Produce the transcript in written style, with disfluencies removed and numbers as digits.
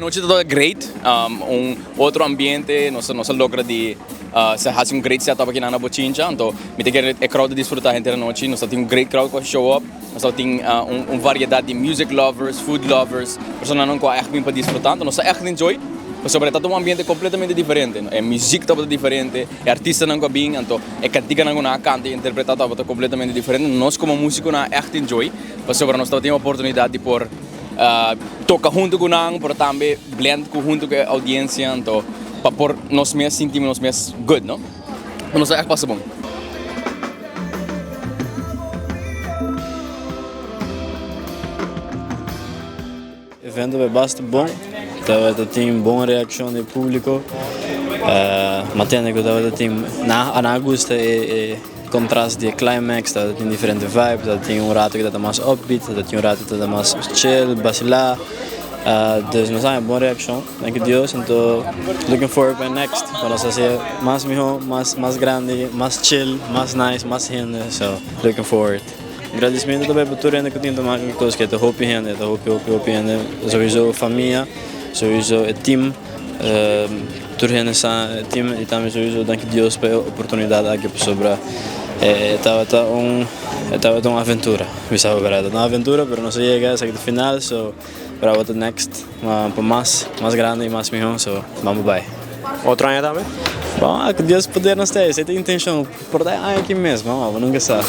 Anochi tabata great, un otro ambiente, nos nos a logra di haci un great setup aki na Bochincha, anto mi ta kere e crowd a disfruta henter anochi, nos ta tin un great crowd cu a show up, nos ta tin un variedad di music lovers, food lovers, personanan cu a echt bin pa disfruta, anto nos a echt enjoy, pasobra e tabata un ambiente completamente diferente, e music tabata diferente, e artistanan cu a bin, anto e canticanan cu nan a canta y interpreta tabata completamente diferente, nos como musiconan a echt enjoy, pasobra nos tabatin e oportunidad di por. Toka huntu ku nan, pero tambe blend ku huntu ku e audiencia, anto pa por nos mes sinti nos mes good, no? Nos a echt pasa bon. Evento bai basta bon, tabata tin bon reaccion di publico, ma tende cu tabata tin, nan a gusta e. Contrast di e climax, ta tin diferente vibe, ta tin un rato cu ta mas upbeat, ta tin un rato cu ta mas chill, bacila. Dus nos a haña bon reaccion, danki Dios, anto looking forward pa e next, pa nos haci mas miho, mas mas grandi, mas chill, mas nice, mas hende, so looking forward. Gradicimento ta bay pa tur hende cu tin ta maca cu cos, ta hopi hende, ta hopi hopi hopi hende, sowieso famia, sowieso e team. Tur hende sa e team y tambe sowieso danki Dios pa e oportunidad aki pasobra e tabata un e tabata un aventura bisa bo berdad un aventura pero nos a yega esaki ta final so bravo ta next pa mas mas grandi y mas miho so bambo bai. Otro aña tambe? Bon ku Dios poder nos ta esei ta intencion por ta e aña aki mes bo nunca sa.